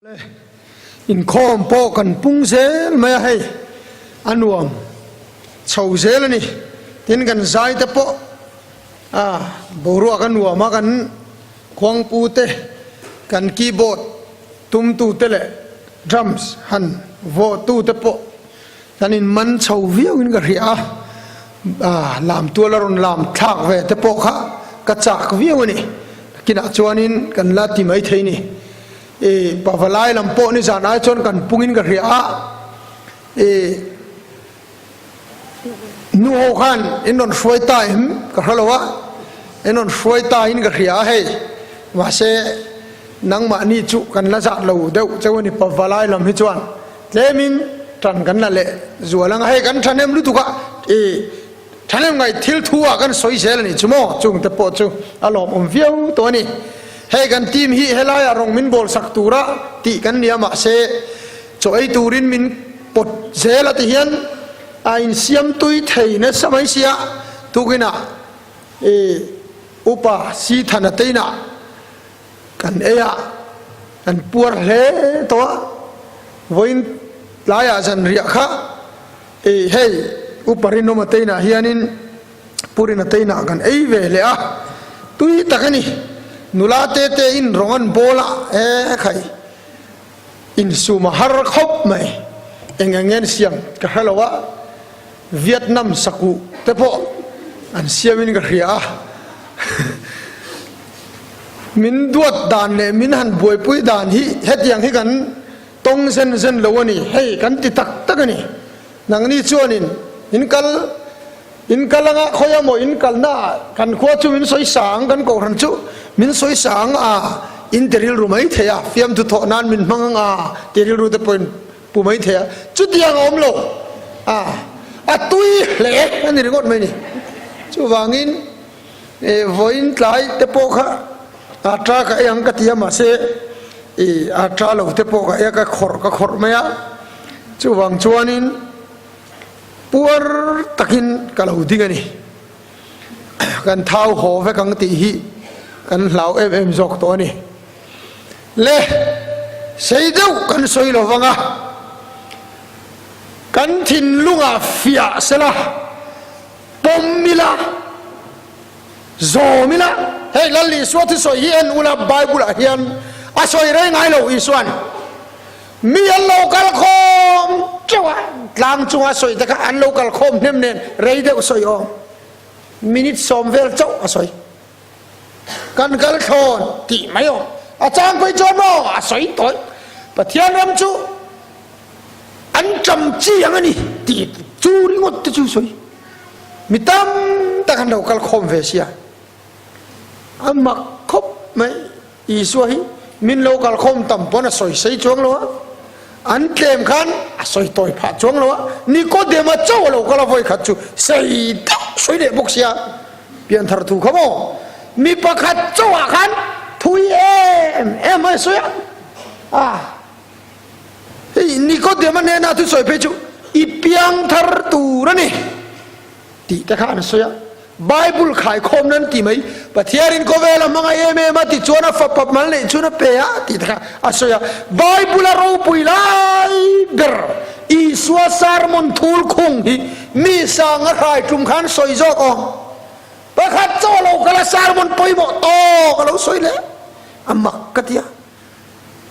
Le inkhawm pawh kan pung zel mai a hei, a nuam chho zel a ni. Tin kan zai te pawh a boruak a nuam a, kan khuangpu te, kan keyboard tumtu te leh drums han vawhtu te pawh kan in man chho viau in ka hria a, a lam tual a rawn lam thlak ve te pawh kha ka chak viau a ni. Nakinah chuanin kan la ti mai thei ni. I pavalai lam pawh nizan ai chuan kan pungin ka hria a, i nu ho khan in rawn hruai ta em ka hre lo a, in rawn hruai ta in ka hria a hei, mahse nangmahni chu kan la zat lo deuh cheu a ni pavalai lam hi chuan tlemin tan kan la leh zual ang a, hei kan thahnem lutuk a, i Thahnem ngaih thil thu ah kan sawi zel a nih chu maw? Chung te pawh chu a lawmawm viau tawh a ni. Hei kan team hi helai ah rawng min bawl sak tura tih kan nia mahse chaw ei turin min pawt zel a ti hian a insiam tui thei nasa mai sia tukin ah i upa Sithana te inah kan ei a kan puar hle tawh a vawiin tlaiah zanriah kha Ih hei, Upa Rinawma teinah hianin Pu Rina teinah kan ei ve leh a, tui tak a ni. Nula te te in rawng an bawl a, e khai, insum a har khawp mai. Eng eng nge an siam ka hre lo a, Vietnam sakuh te pawh an siamin ka hria a. Min duat dan leh min han buaipui dan hi hetiang hi kan. Tawng zen zen lo a ni, hei kan ti tak tak a ni. Nangni chuanin in kal in kal anga khawi emaw in kalna ah kan khua chu min sawi sang, kan kohhran chu min sawi sang a, in ti rilru mai thei a, fiamthu thawh nan min hmang ang a ti rilru te pawhin pu mai thei a, chutiang a awm lo a, a tui hle a ni ringawt mai ni. Chuvangin vawiin tlai te pawh kha a ta ka ei ang ka ti a mahse i a ta lo te pawh ka ei a ka khawrh ka khawrh mai a chuvang chuanin puar takin ka lo ding a ni kan thau haw vek ang tih hi kan hlau em em zawk tawh a ni le sei deuh kan sawi lo vang a kan thinlungah fiah sela pawm ila Zawm ila, hei Lal Isua thusawi hi en ula Bible ah hian a sawi rei ngai lo Isuan mi an lo kal khawm teuh a, tlang chunga sawi te kha an lo kal khawm hnem nen rei deuh sawi awm minute sawm vel chauh a sawi kan kal thlawn tih mai awm a chang phei chuan maw a sawi tawi Pathian ram chu an ṭam chi ang a ni tih chu ringawt te chu sawi. Mi tam tak an lo kal khawm ve sia. A mak khawp mai Isua hi min lo kal khawm tam pawn a sawi sei chuang lo a, an tlem khan a sawi tawi phah chuang lo a, Nikodema chauh a lo kal a vawi khat chu sei deuh sawi leh bawk sia. Pianthar thu kha maw mi pakhat chauhah khan thui em em a sawi a. Ah. Hei Nikodema hnena thusawi phei chu i piang thar tur a ni tih te kha an sawi a. Bible khaikhawm nan ti mai, Pathianin khawvel a hmangaih em em a ti chuan a fapa mal neih chhun a pe a tih te kha a sawi a. Bible a ropui lai ber Isua sermon thul khung hi mi sang a hrai tum khan sawi zawk awm. Pakhat chaw lo kal a sermon pawimawh tawk a lo sawi leh a mak ka ti a.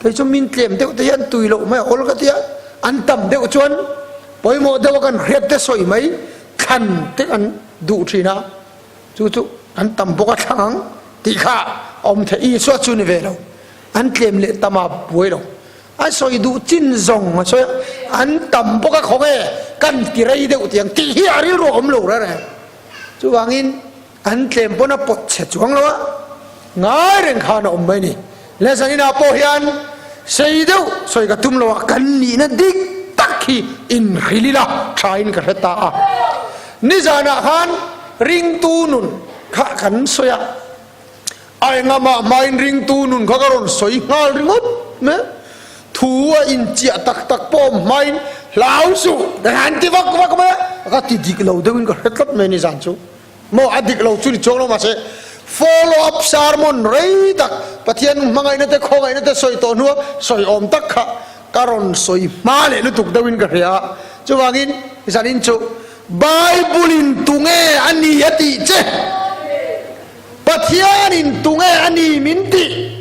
Kei chu min tlem deuh te hian tui loh mai a awl ka tia, an tam deuh chuan pawimawh deuh a kan hriat te sawi mai thlan te kan duh thin a, chu chu an tam bawk a thlang ang tih kha a awm theih. Isua chu ni ve lo, an tlem leh tam a buai lo, a sawi duh chin zawng a sawi a, an tam bawk a khaw nge kan ti rei deuh tiang tih hi a rilru a awm lo reng reng. Chuvangin An tlem pawn a pawt chhe chuang lo a, ngai reng khan a awm mai ni. Lehzan inah pawh hian sei deuh sawi ka tum lo a, kan nihna dik tak hi inhrilh ila thain ka hre ta a. Nizanah khan ringtu nun kha kan sawi a, a engamah hmain ringtu nun kha ka rawn sawi nghal ringawt mai. Thu a inchiah tak tak pawh awm hmain hlau suh han ti vak vak mai a, ka ti dik lo deuhin ka hre tlat mai nizan chu. Maw a dik lo chu ni chuang lo mahse Follow up sermon rei tak Pathian hmangaihna te khawngaihna te sawi tawh hnua sawi awm tak kha ka rawn sawi hma leh lutuk deuhin ka hria a. Chuvangin zanin chu Bible in tunge a ni a tih che? Pathian in tunge a ni min tih?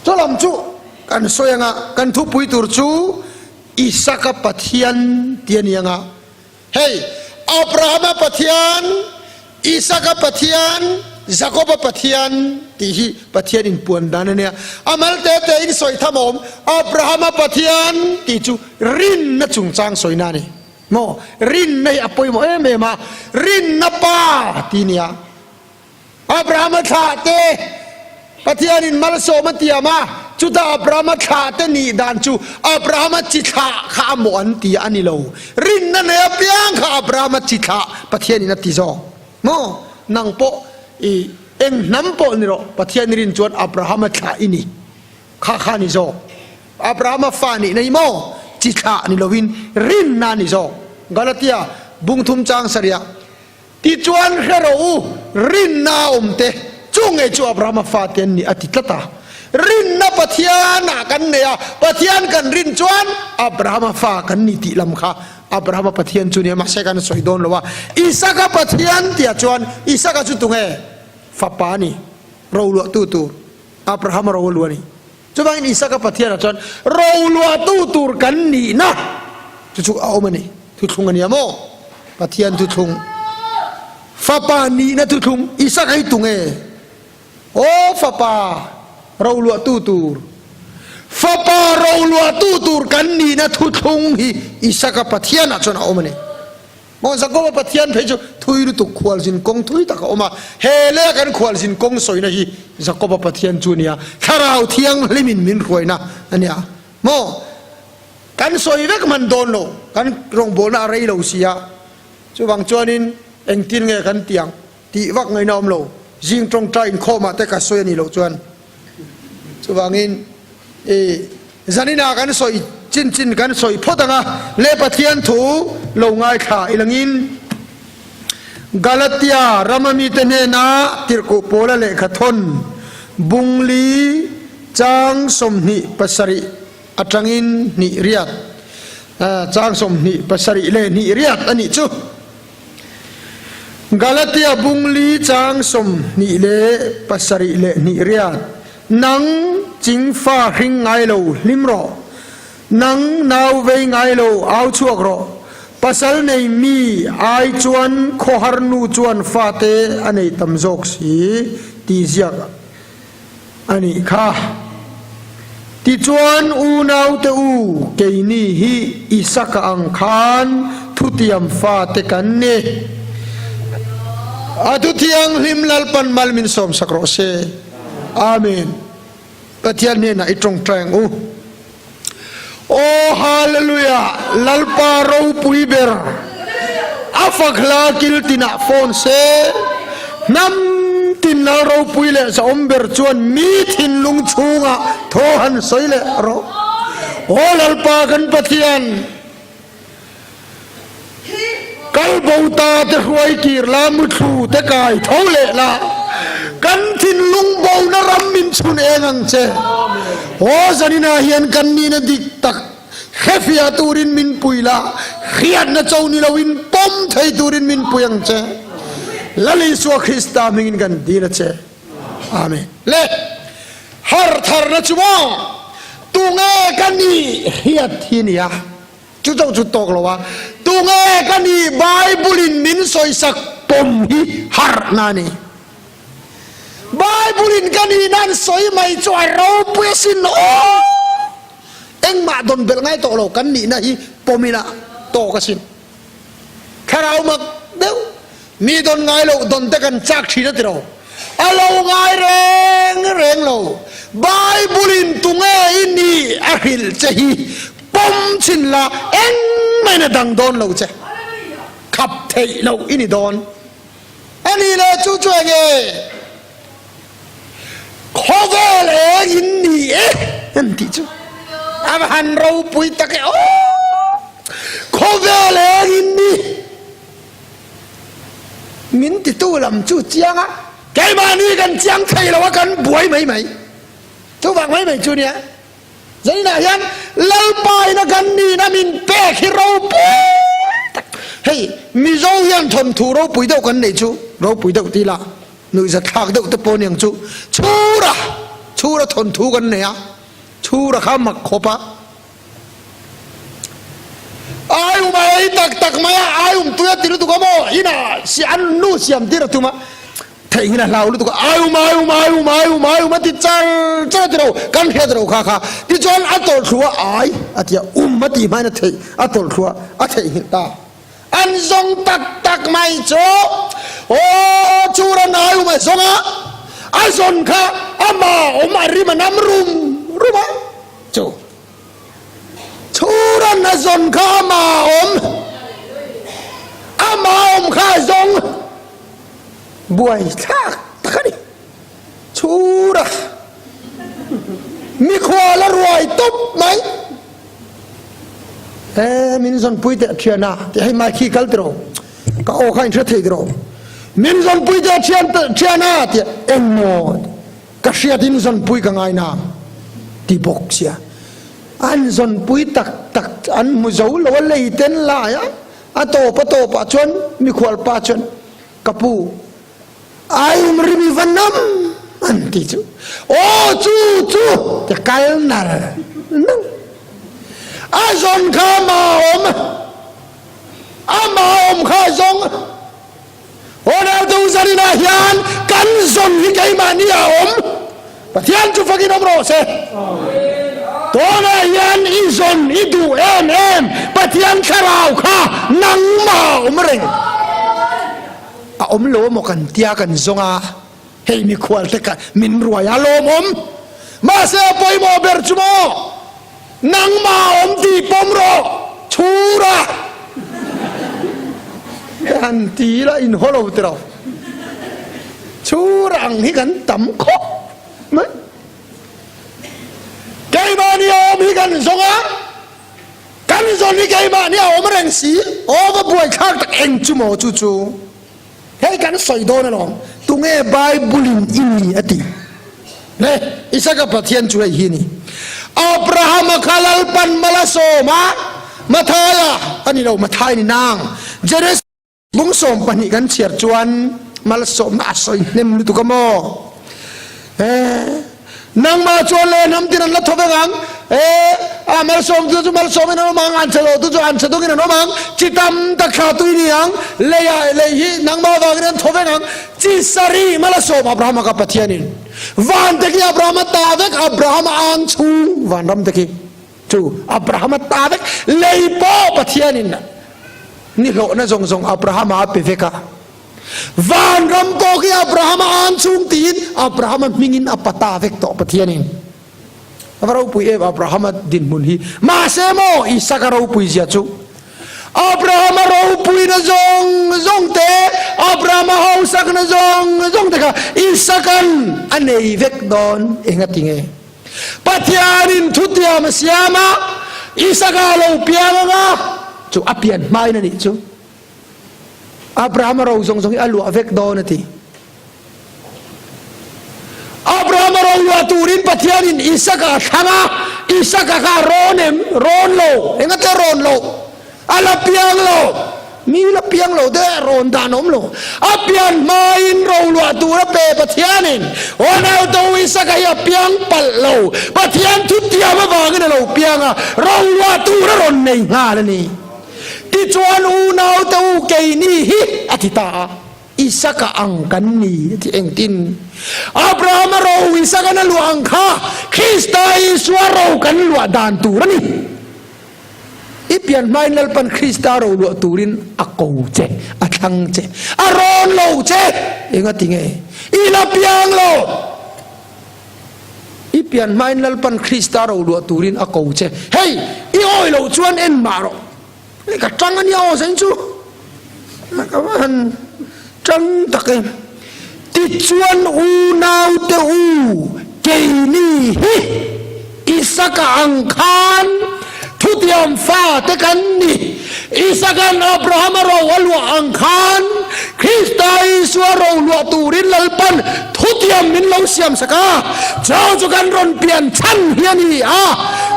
Chu lam chu kan sawi anga kan thupui tur chu Isaka Pathian tih a ni anga. Hei, Abrahama Pathian, Isaka Pathian, Jakoba Pathian tih hi Pathian inpuan dan a nia. A mal te te in sawi tham a awm. Abrahama Pathian tih chu rinna chungchang sawina a ni. Maw? Rinna hi a pawimawh em em a, rinna pa tih a nia. Abrahama thlahte Pathianin malsawm a tiam a, chutah Abrahama thlahte nih dan chu Abrahama chi thlah kha a mawh an ti a ni lo. Rinna nei apiang kha Abrahama chi thlah Pathianin a ti zawk. Maw? Nang pawh i eng hnam pawh ni rawh, Pathian i rin chuan Abrahama thlah i ni. Kha kha a ni zawk. Abrahama fa nihna hi maw chi thlah ni lovin rinna a ni zawk. Galatia bungthum chang sarihah Tichuan hre rawh u, rinna a awm te, chu ngei chu Abrahama fate an ni a ti tlat a. Rinna Pathianah kan nei a, Pathian kan rin chuan Abrahama fa kan ni tih lam kha Abrahama Pathian chu nia, mahse kan sawi dawn lo a. Isaka Pathian tihah chuan Isaka chu tunge? Fapa a ni, roluahtu tur, Abrahama ro a lu a ni. Chuvangin Isaka Pathianah chuan roluahtu tur kan nihna chu chu a awm a ni. Thuthlung a nia maw? Pathian thuthlung. Fapa nihna thuthlung Isaka hi tunge? Aw fapa roluahtu tur. Fapa roluahtu tur kan nihna thuthlung hi Isaka Pathianah chuan a awm a ni. Maw Jakoba Pathian phei chu thui lutuk khualzin kawng thui tak a awm a, he leh kan khualzin kawng sawina hi Jakoba Pathian chu a nia, Thlarau Thianghlimin min hruaina a nia. Maw? Kan sawi vek hman dawn lo, kan rawngbawlna a rei lo si a, chuvang chuanin engtin nge kan ti ang tih vak ngaihna awm lo, zing tawngtai inkhawmah te ka sawi a nih loh chuan. Chuvangin i zaninah kan sawi chin chin kan sawi phawt ang a, le Pathian thu lo ngaithla ilangin Galatia rama mite hnena tirhkuh pawla lehkha thawn bungli chang 27 atangin hnih riat, chang 27 leh hnih riat a nih chu. Galatia bung li chang 27 leh hnih riat, Nang chingfa hring ngai lo hlim rawh, nang nau vei ngai lo au chhuak rawh, pasal nei mi ai chuan khawhar nu chuan fate a nei tam zawk si, tih ziak a nih kha. Tichuan, unaute u, keini hi Isaka ang khan thutiam fate kan ni. A thuthianghlim Lalpan mal min sawmsak rawh se. Amen. Pathian hnenah i tawngtai ang u. Aw Hallelujah Lalpa ropui ber a fak hla kil tinah phone se hnam tin lal ropui leh zahawm ber chuan mi thinlung chhungah thaw han sawi leh rawh. Aw Lalpa kan Pathian Kal bo ta te hruai kir la, muthlu te kai tho leh la, kan thinlung bona ram min chhun eng ang che. Aw zaninah hian kan nihna dik tak hrefiah turin min pui la, hriatna cho ni loin pawm thei turin min pui ang che. Lal Isua Krista hmingin kan dil a che. Amen. Le har tharna chu maw tunge ka nih hriat hi nia. Chu chauh chu tawk lo a, tunge ka nih Bible in min sawisak pawm hi harhna a ni. Bible in ka nih nan sawi mai chu a ropui asin aw! Engmah dawn belh ngai tawh lo kan nihna hi pawm ila tawk asin. Thlarau mak deuh, mi dawn ngai loh dawn te kan chak thin a ti lo. A lo ngai reng reng lo. Bible in tunge i nih a hrilh che hi pawm chhin la engmah in a dang dawn lo che. Khap theih loh i ni dawn. A nih leh chu chu enge? Khawvel eng in ni e an tih chu a va han ropui tak e aw! Khawvel eng in ni min titu lam chu chiang a. Keimahni kan chiang thei lo a kan buai mai mai. Chuvang mai mai chu nia. Zaninah hian Lalpa ina kan nihna min pek hi ropui tak. Hei Mizo hian thawmthu ropui deuh kan neih chu ropui deuh ti la nuihzatthlak deuh te pawh aniang chu Chhura Chhura thawnthu kan nei a Chhura kha mak khawp a. Aium a ei tak tak mai a, aium tui a ti lutuk a maw? Inah si an nu siam tir a tum a, theihnghilh a hlau lutuk a, aium aium aium aium aium a ti char char a ti ro, kan hriat ro kha kha. Tichuan a tawlh thlu a, ai a ti a, um a tih hmain a theih a tawlh thlu a, a theihnghilh ta. An zawng tak tak mai chu aw churan aium a zawng a, a zawn kha ama awm a rim a nam rum rum a chu. Chhuran a zawn kha ama awm, ama awm kha a zawng. Buai thlak tak a ni. Chhura mikhual a ruai tawp mai. E min zawnpui teh thiana tih hei mai khi kal tiraw ka aw kha in hre thei tiraw min zawnpui teh thian thiana tih engmaw Ka hriatin zawnpui ka ngai na ti bawk sia. An zawnpui tak tak an hmu zo lo a lei ten lai a, a tawp a tawpah chuan mikhual pa chuan ka pu aium rim i va nam an ti chu aw chu chu ti kal nal nal. A zawn kha ama awm a, ama awm kha a zawng. Ronaldo zaninah hian kan zawn hi keimahni a awm. Pathian chu fakin awm rawh se. Tunah hian i zawn i duh em em Pathian thlarau kha nangmah a awm reng. A awm lo emaw kan tia kan zawng a, hei mikhual te ka min ruai a lawmawm. Mahse a pawimawh ber chu maw? Nangmah awm tih pawm rawh chhura han ti ila in haw lo tiraw chhura ang hi kan tam khawp mai keimahni a awm hi kan zawng a kan zawn hi keimahni a awm reng si aw va buaithlak tak eng chu maw chu chu Hei kan sawi dawn alawm, tunge Bible-in i ni a tih? Le, Isaka Pathian chu hei hi a ni. Abrahama kha Lalpan mal a sawm a, Mathaia a ni lo, Mathai ni nang. Genesis bung 12 kan chhiar chuan malsawmna a sawi hnem lutuk a maw? Eh, nangmah chuan le hnam tin an la thaw vek ang. Eh, a malsawmtu chu malsawmin an awm ang, an chhe lotu chu an chhe dungin an awm ang. Chi tam tak thla tui ni ang, leiah lei hi nangmah avangin an thaw vek ang. Chi sarih mal a sawm Abrahama ka Pathianin. Van te khi Abrahama ta vek, Abrahama ang chhung vanram te khi chu Abrahama ta vek, lei pawh Pathianin nihlawhna zawng zawng Abrahama a pe vek a. Vanram pawh khi Abrahama an chhung tiin Abrahama hmingin a pata vek tawh Pathianin. A va ropui em Abrahama dinhmun hi. Mahse maw Isaka ropui zia chu. Abrahama ropuina zawng zawng te, Abrahama hausakna zawng zawng te kha Isakan a nei vek dawn engati nge? Pathianin thutiam a siam a, Isaka a lo piang anga chu a pian hmain a nih chu. Abrahama ro zawng zawng hi a luah vek dawn a ti. Abrahama ro luah turin Pathianin Isaka a thlang a, Isaka kha a rawn em? Rawn lo. Engate rawn lo? A la piang lo. Mi la piang lo te rawn dan awm lo. A pian hmain ro luah tur a pe Pathianin. Ronaldo Isaka hi a piang palh lo. Pathian thutiam avangin a lo piang a, ro luah tur a rawn nei nghal a ni. Tichuan unaute u keini hi a ti ta a, Isaka ang kan ni a ti engtin? Abrahama ro Isaka'n a luah ang kha Krista Isua ro kan luah dan tur a ni. I pian hmain Lalpan Krista ro luah turin a ko che, a thlang che, a rawn lo che. Engati nge? I la piang lo! I pian hmain Lalpan Krista ro luah turin a ko che. Hei, i awi loh chuan en mah rawh. Hei ka tang a nia aw zain chu. Ka va han tang tak em. Tichuan unaute u, keini hi Isaka ang khan thutiam fate kan ni. Isaka'n Abrahama ro a luah ang khan. Krista Isua roluah turin Lalpan thutiam min lo siam sak a, chu chu kan rawn pian chhan hi a ni a,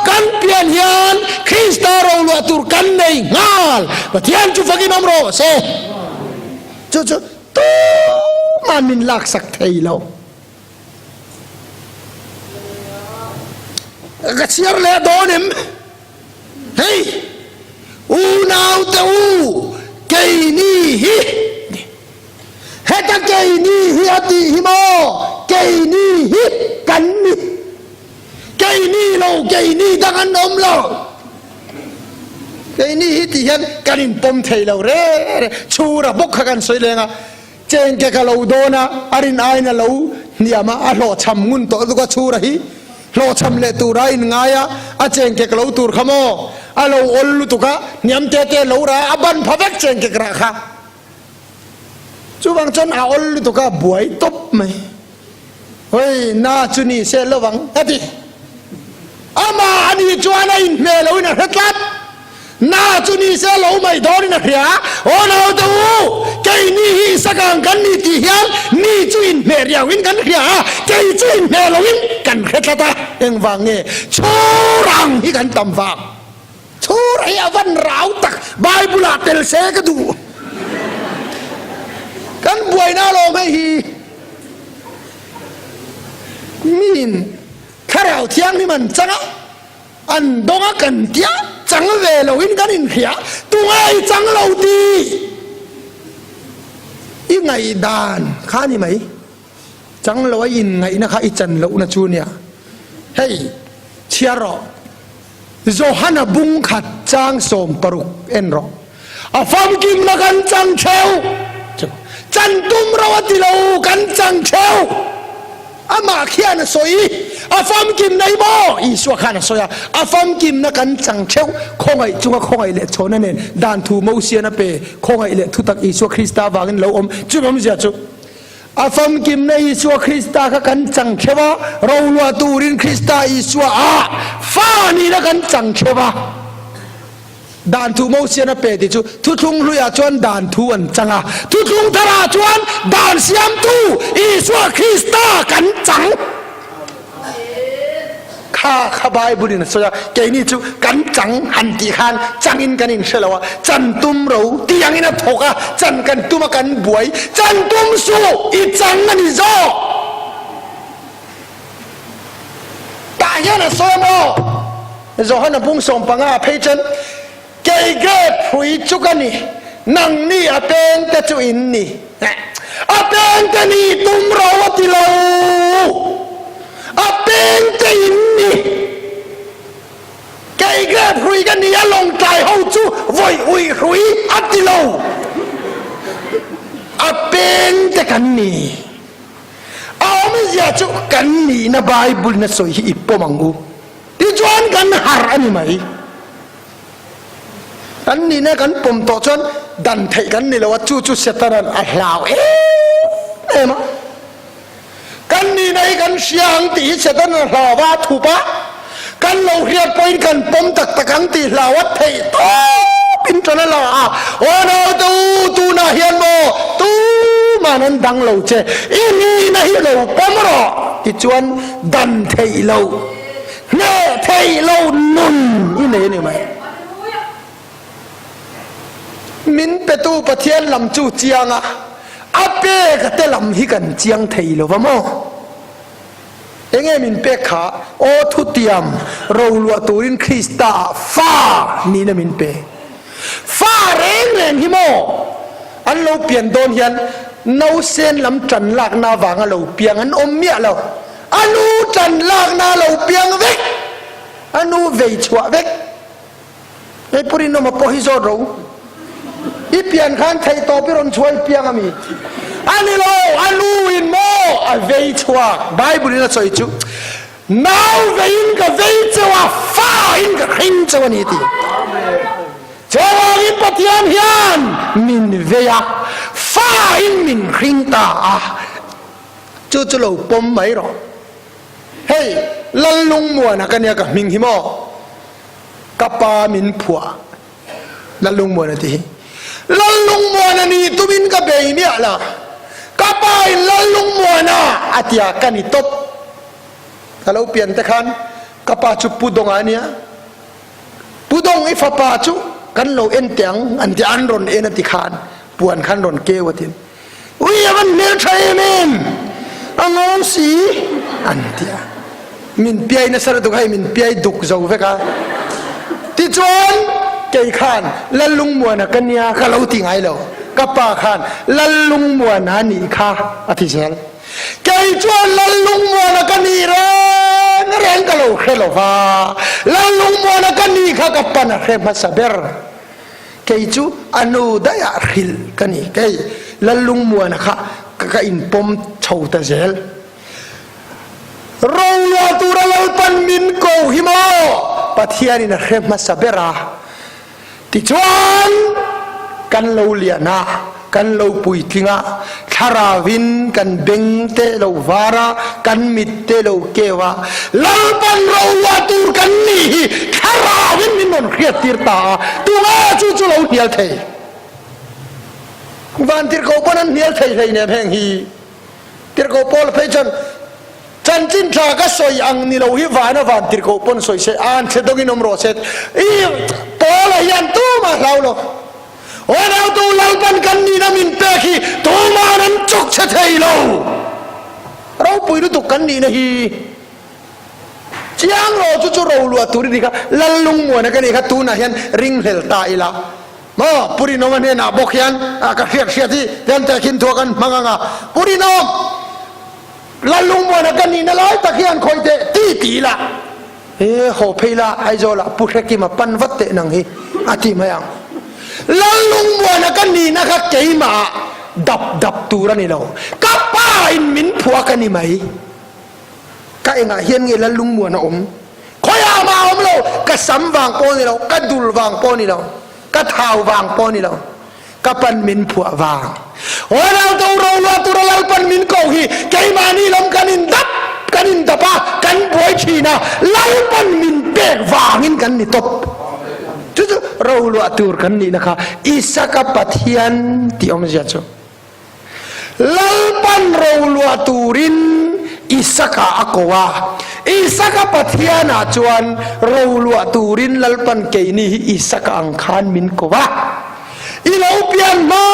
kan pian hian Krista roluah tur kan nei nghal. Pathian chu fakin awm rawh se. Chu chu tumah min laksak thei lo. Ka chhiar leh dawn em? Hei, unaute u, keini hi, heta keini hi a tih hi maw? Keini hi kan ni. Keini lo, keini dang an awm lo. Keini hi tih hian kan inpawm thei lo re re. Chhura bawk kha kan sawi leng a. Chengke ka lo dawn a, a rin aiin a lo hniam a, a hlawhchham ngun tawh lutuk a, chhura hi hlawhchham leh tura a inngai a, a chengkek lo tur kha maw a lo awl lutuk a, hniam te te lo rah a, a ban pha vek chengkek rah kha. Chuvang chuan a awl lutuk a, buai tawp mai. Hei, na chu ni se lovang a ti. Amah a nih chuan a inhmeh loin a hre tlat. Na chu ni se lo mai dawnin a hria. Aw naute u, keini hi Isaka ang kan ni tih hian mi chu inhmeh riauin kan hria a, kei chu inhmeh loin kan hre tlat a. Engvang nge chhur ang hi kan tam vang? Chhur hi a van rau tak, Bible ah tel se ka duh. Kan buaina alawm hei hi. Miin Thlarau Thianghlim an chang a, an dawng a kan tia, chang ve loin kan inhria, tunge i chang lo tih i ngaihdan kha a ni mai. Chang lo a inngaihna kha i chan lohna chu nia. Hei, chhiar rawh. Johana bung khat chang 60 en rawh. A famkimna kan chang theu. Chan tum ro a ti lo, kan chang theu. Amah khian a sawi, a famkimna hi maw? Isua khan a sawi a, a famkimna kan chang theu. Khawngaih chunga khawngaih leh chhawna nen dan thu Mosian a pe, khawngaih leh thutak Isua Krista avangin lo awm. Chumi awmzia chu. A famkimna Isua Krista kha kan chang theuh a, roluah turin Krista Isua ah fa nihna kan chang theuh a. Dan thu Mosian a pe tih chu thuthlung hluiah chuan dan thu an chang a, thuthlung tharah chuan dan siamtu Isua Krista kan chang. Kha kha Bible in a sawi a, keini chu kan chang han tih khan changin kan inhre lo a, chan tum ro tih angin a thawk a, chan kan tum a kan buai, chan tum suh i chang a ni zawk. Tah hian a sawi a maw? Johana bung 15 a phei chuan, Kei grape hrui chu ka ni, nangni a pengte chu in ni. A pengte ni tum ro a ti lo, a pengte in ni. Kei grape hrui ka ni a, lawngtlai ho chu vawi uih hrui a ti lo, a pengte kan ni. A awmzia chu kan nihna Bible in a sawi hi i pawm ang u. Tichuan kan harh a ni mai. Kan nihna kan pawm tawh chuan dan theih kan ni lo a, chu chu Setanan a hlau em em a. Kan nihna hi kan hria ang tih hi Setanan a hlau a, a thup a. Kan lo hriat pawhin kan pawm tak tak ang tih hlau a theih tawpin ṭan a la a. Aw naute u, tunah hian maw tuman an dang lo che, i nihna hi lo pawm rawh tichuan dan theih loh. Hneh theih lo nun i nei a ni mai. Min petu Pathian lam chu chiang a, a pek a te lam hi kan chiang thei lo va maw? Enge min pek kha? Aw thutiam roluah turin Krista ah fa nihna min pe. Fa reng reng hi maw an lo pian dawn hian nausen lam tan lakna avanga lo piang an awm miah lo. A nu tan lakna lo piang vek, a nu vei chhuah vek. Hei Pu Rinawma pawh hi zawt ro. I pian khan theih tawp i rawn chhuah i piang a mi? A ni lo, a nu in maw a vei chhuak. Bible in a sawi chu, Nau veiin ka vei cheu a, fa in ka hring cheu a ni ti. Chuvangin Pathian hian min vei a, fa in min hring ta a. Chu chu lo pawm mai rawh. Hei, Lallungmuana ka nia ka hming hi maw? Ka pa min phuah Lallungmuana tih hi. Lallungmuana nih tumin ka bei miah la, ka pa in Lallungmuana a tia ka ni tawp. Ka lo pian te khan ka pa chu Pu Donga a nia, Pu Dong i fapa chu kan lo en teh ang an ti, an rawn en a ti khan puan khan rawn keu a ti. Ui a van hmel tha em em, a ngo si an ti a. Min piai nasa lutuk hei min piai duk zo vek a. Tichuan kei khan Lallungmuana ka nia ka lo ti ngai lo. Ka pa khan Lallungmuana nih kha a ti zel. Kei chuan Lallungmuana ka nih reng reng ka lo hre lo va, Lallungmuana ka nih kha ka pan a hre hmasa ber. Kei chu a nu daih ah hrilh ka ni. Kei Lallungmuana kha ka inpawm chho ta zel. Roluah tura Lalpan min ko hi maw? Pathianin a hre hmasa ber a. Tichuan, kan lo lian a, kan lo puitling a, thlarauvin kan beng te lo var a, kan mit te lo keu a, Lalpan roluah tur kan nih hi thlarauvin min rawn hriattir ta a, tunge chu chu lo hnial thei? Vantirhkoh pawn an hnial thei hleinem heng hi. Tirhkoh Paul phei chuan, Chanchin tha ka sawi ang ni lo hi vana van tirhkoh pawn sawi se, an chhe dawngin awm rawh se. I Paula hian tumah hlau lo. Unautu Lalpan kan nihna min pek hi tuma'n an chawk chhe thei lo. Ropui lutuk kan nihna hi. Chiang rawh chu chu roluah tur i ni kha, Lallungmuana ka nih kha tunah hian ringhlel ta ila. Maw Pu Rinawma hnenah bawk hian ka hriat hriat hi tian tehkhin thu a kan hmang ang a, Pu Rinawm, Lallungmuana ka nihna lai tak hian khawih teh ti ti ila, he haw phei la Aizawlah Pu Hrekima pan vat teh nang hi a ti mai ang. Lallungmuana ka nihna kha keimah dap dap tur a ni lo, ka pa in min phuah ka ni mai. Ka engah hian nge Lallungmuan a awm? Khawiah mah a awm lo, ka sam vang pawh a ni lo, ka dul vang pawh a ni lo, ka thau vang pawh a ni lo, ka pan min phuah vang. Ronaldo roluah tura Lalpan min ko hi keimahni lam kan indap kan indap a, kan buai thin a, Lalpan min pek vangin kan ni tawp. Chu chu roluah tur kan nihna kha Isaka Pathian tih awmzia chu. Lalpan roluah turin Isaka a ko a, Isaka Pathianah chuan roluah turin Lalpan keini hi Isaka ang khan min ko a. I lo pian hma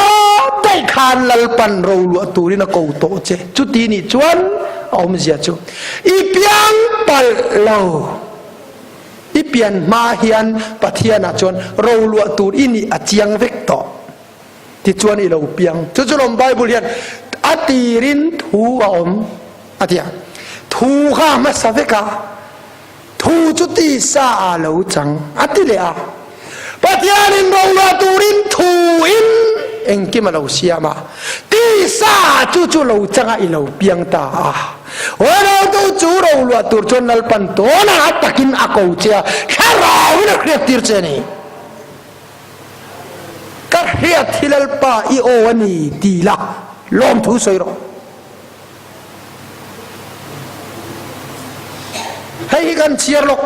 daih khan Lalpan roluah turin a ko tawh che. Chuti nih chuan a awmzia chu i piang palh lo. I pian hma hian Pathianah chuan roluah tur i nih a chiang vek tawh. Tichuan i lo piang. Chu chu lawm Bible hian a tirin thu a awm a ti a. Thu kha a hmasa vek a, thu chu tisa ah lo chang a ti leh a. Pathianin roluah turin thu in engkim a lo siam a, tisa ah chu chu lo chang a i lo piang ta a. Roreltu chu roluah tur chuan Lalpan tawnah a takin a ko che a, thlarauin a hriattir che a ni. Ka hriat hi Lalpa i aw a ni ti la lawmthu sawi rawh. Hei hi kan chhiar lawk.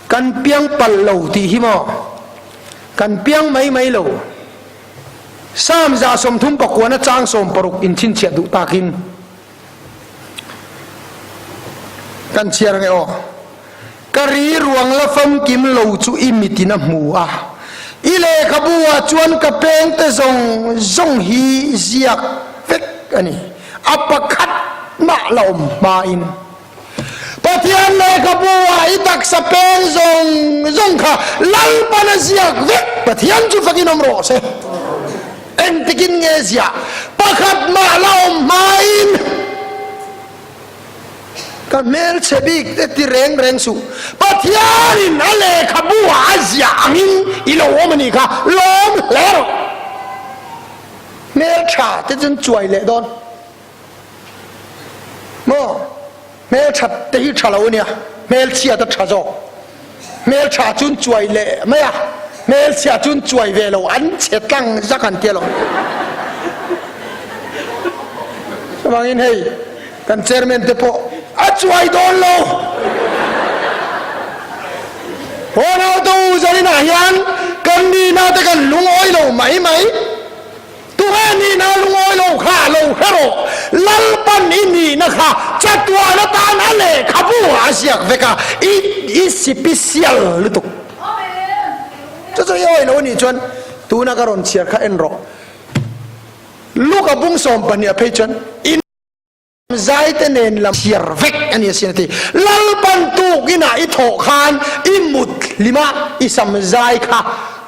Kan piang palh lo tih hi maw? Kan piang mai mai lo. Psalm 39 chang 16 inchhinchhiah duh takin. Kan chhiar ange aw. Ka ri ruang la famkim lo chu i mitin a hmu a, i lehkhabu ah chuan ka peng te zawng zawng hi ziak vek a ni. A pakhat mah la awm hma in. Pathian lehkhabu ah i taksa peng zawng zawng kha Lalpan a ziak vek. Pathian chu fakin awm rawh se. Engtikin nge ziah pakhat mah la awm hmain ka hmelchhe bik te ti reng reng suh. Pathianin a lehkhabu ah a ziah angin i lo awm a nih kha lawm hle rawh. Hmeltha te chuan chuai leh dawn maw? Hmelthat te hi tha lo ania, hmelchhiat a tha zawk. Hmeltha chun chuai leh mai a, hmelchhia chun chuai ve lo, an chhe tlang zak an tia lo. Chuvangin hei kan chairman te pawh a chuai dawn lo. Ronaldo zaninah hian kan nihna te kan lungawi lo mai mai. Tunge nihna lungawi lo kha lo hre rawh. Lalpan i nihna kha chatuan atan a lehkhabu ah a ziak vek a, i i sipisial lutuk. Chu chu i awi lo anih chuan tuna ka rawn chhiar kha en rawh. Luka bung 12 ah phei chuan i Zaite nen lam chhiar vek a ni asin a ti. Lalpan tukinah i thawh khan i mut hlim a, i sam zai kha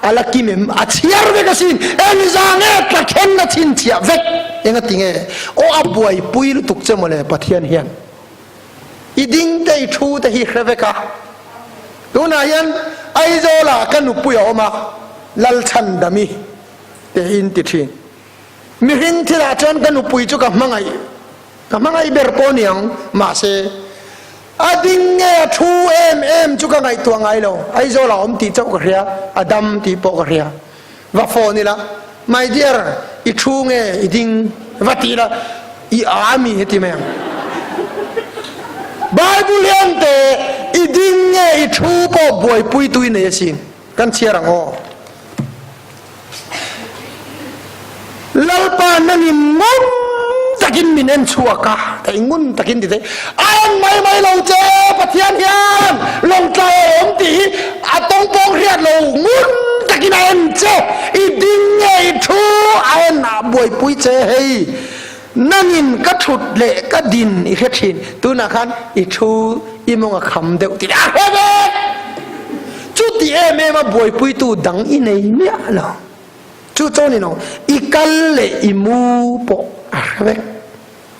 a la kim em? A chhiar vek asin. Engza nge tla then a chhinchhiah vek? Eng a ti nge? Aw a buaipui lutuk che mawle Pathian hian. I ding te i thu te hi hre vek a. Tunah hian Aizawlah ka nupui a awm a, Lalchhandami te in ti thin. Mihring thilah chuan ka nupui chu ka hmangaih, ka hmangaih ber pawh ni ang, mahse a ding nge a thu em em chu ka ngaihtuah ngai lo, Aizawl ah awm tih chauh ka hria, a dam tih pawh ka hria, va phone ila, my dear i thu nge i ding va ti ila, i a mi heti mai ang. Bible hian te i ding nge i thu pawh buaipui tui nei asin, kan chhiar ang aw. Lalpa nangin ngun takin min en chhuak a, thei ngun takin ti thei. A en mai mai lo che Pathian hian lawngtlai a awm tih hi a tawngpawng hriat lo ngun takin a en che. I ding nge i thu a en a buaipui che hei. Nangin ka thut leh ka din i hre thin. Tunah khan i thu i mawng a kham deuh tih a hre vek. Chuti em em a buaipuitu dang i nei miah lo. Chu chaw ni lo, i kal leh i mu pawh a hre vek.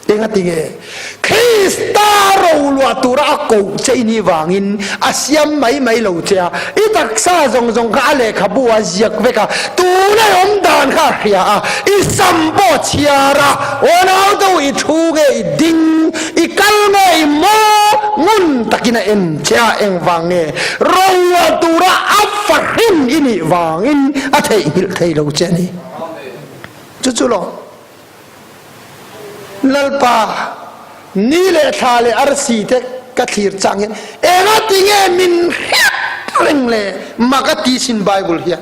Enga ti nge? Krista roluah tura a koh che i nih vangin a siam mai mai lo che a, i taksa zawng zawng kha a lehkhabu a ziak vek a, tuna i awm dan kha a hria a, i sam pawh a chhiar a, aw nau deuh i thu nge i ding, i kal nge i maw ngun takin a en che a, engvang nge roluah tura a fahrin i nih vangin a theihnghilh thei lo che a ni. Chu chu lo. Lalpa, ni leh thla leh arsi te ka thlir chang hian engati nge min hriat reng le mak a ti sin Bible hian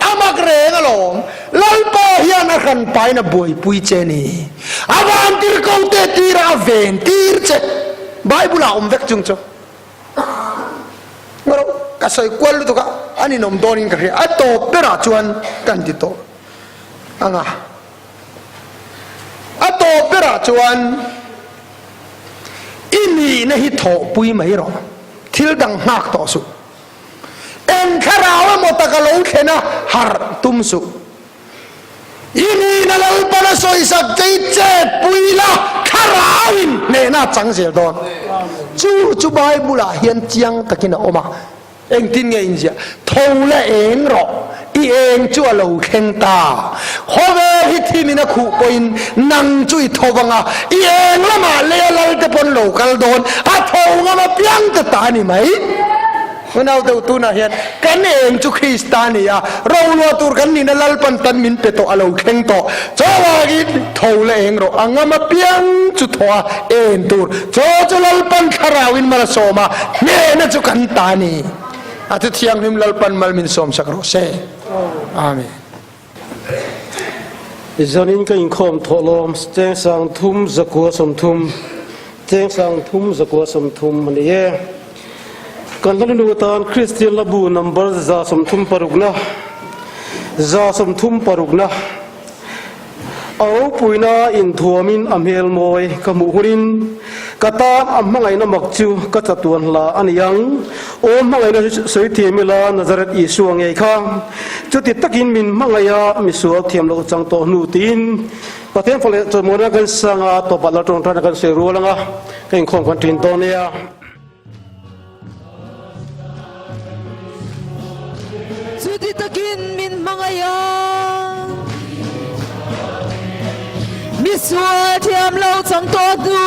a mak reng alawm. Lalpa hian a hran pain a buaipui che ni. A vantir ko te tira a ven tir che. Bible ah awm vek chung chu. Ngaro ka sawi kual lutuk a, an inawm dawnin ka hria. A tawp berah chuan kan ti tawh anga. A tawp berah chuan i nihna hi thawhpui mai rawh, thil dang nghak tawh suh. Eng thlarau emaw taka lo thlen a harh tum suh. I nihna Lalpan a sawisak che i chetpui la, thlarauin hnehna a chang zel dawn. Chu chu Bible-ah hian chiang takin a awm a. Engtin nge inziah? Tho la eng rawh, i eng chu a lo thleng ta. Khawvel hi thimin a khuh pawhin nang chu i tho vang a, i eng lamah leia lal te pawn lo kal dawn, a tho ngam apiang te ta a ni mai. Unau deuh tunah hian kan eng chu Krista a ni a, roluah tur kan nihna Lalpan tan min pe tawh a lo thleng tawh. Chuvangin tho la eng rawh, a ngam apiang chu thaw a en tur. Chaw chu Lalpan thlarauin mal a sawm a, hnehna chu kan ta a ni. A thu thianghlim Lalpan mal min sawmsak rawh se. Amen. Zanin ka inkhawm thawhlawm chengsang thum zakua 30, chengsang thum zakua 30 a ni e. Kan hla nu atan Kristian Labu number 136 na, 136 na. A ropuina inthuamin a hmel mawi ka hmuh hunin ka tan a hmangaihna mak chu ka chatuan hla a ni ang. Aw hmangaihna chu sawi thiam ila Nazareth Isua ngei kha chuti takin min hmangaih a misual thiam loh chang tawh hnu tiin Pathian fak leh chawimawina kan sang a, tawpah lal tawngtaina kan sawi rual ang a, ka inkhawm kan ṭin dawn nia. Chuti takin min hmangaih a, misual thiam lo chang tawh hnu.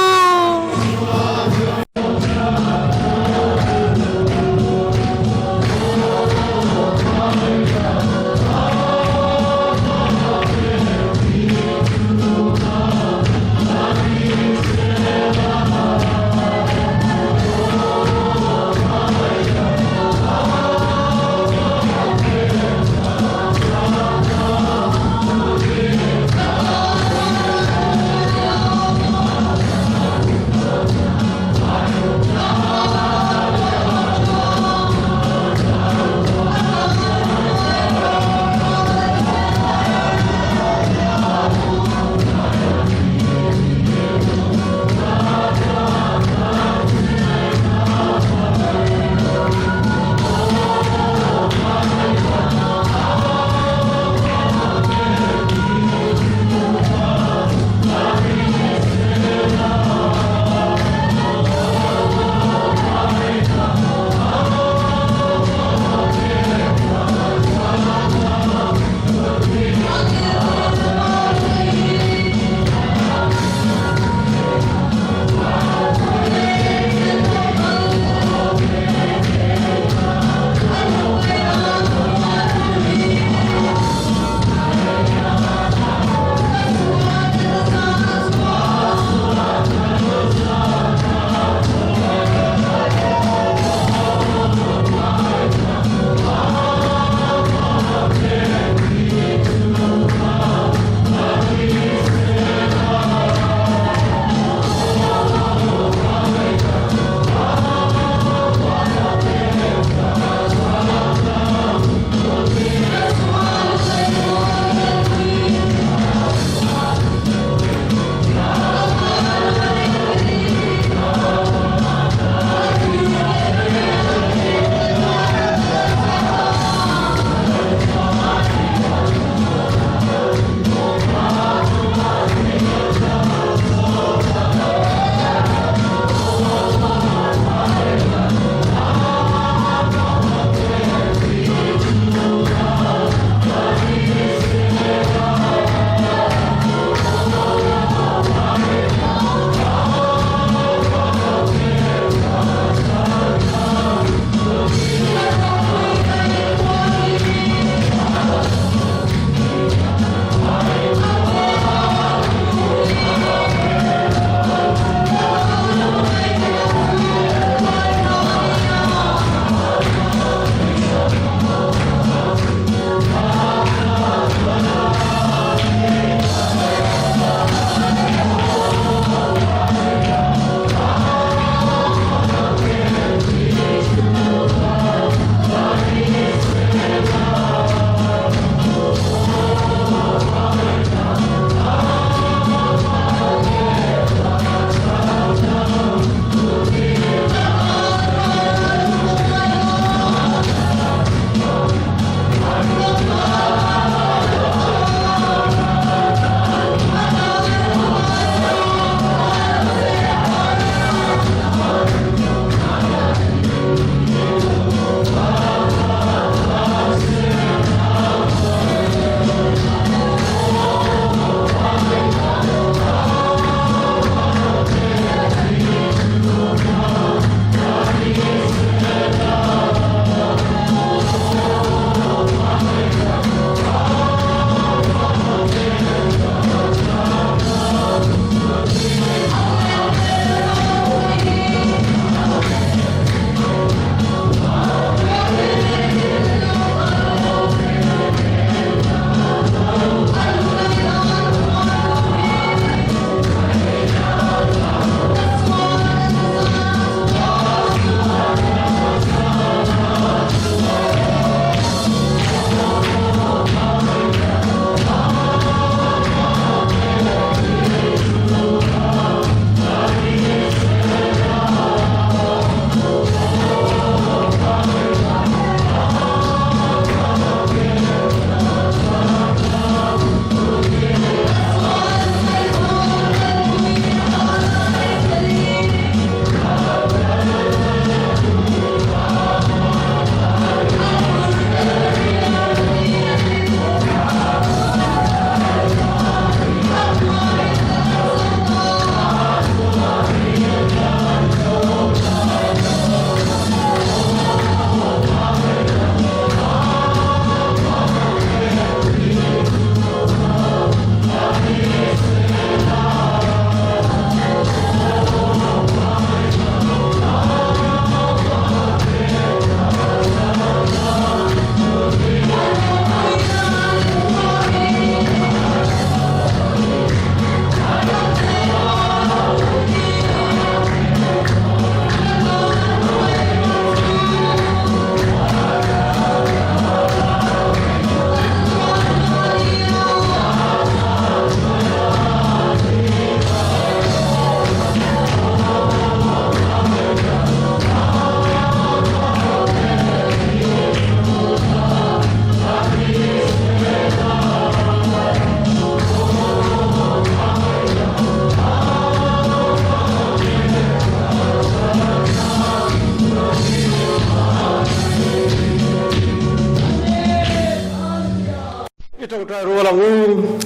Ṭawngṭai rual ang u.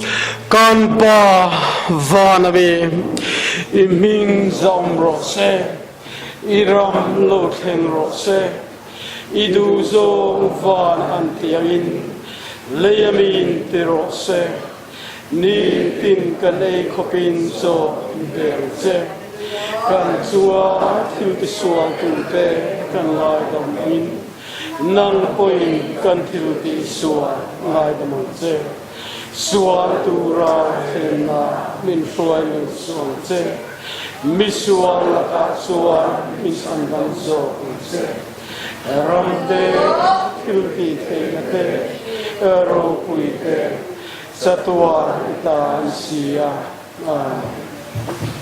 Kan Pa van a mi, i hming zawm rawh se, i ram lo thleng rawh se, i duhzawng van an ti angin lei a min ti rawh se. Nitin kan ei khawpin chaw in pe ang che. Kan chunga thil tisual tute kan ngaidam angin nang pawhin kan thil tihsual ngaidam ang che. Sual tura thlenna min hruai lo suh ang che. Misual lakah chuan min chhandam zawk ang che. Ram te, thil tih theihna te, ropui te, chatuan i ta an si a. Amen.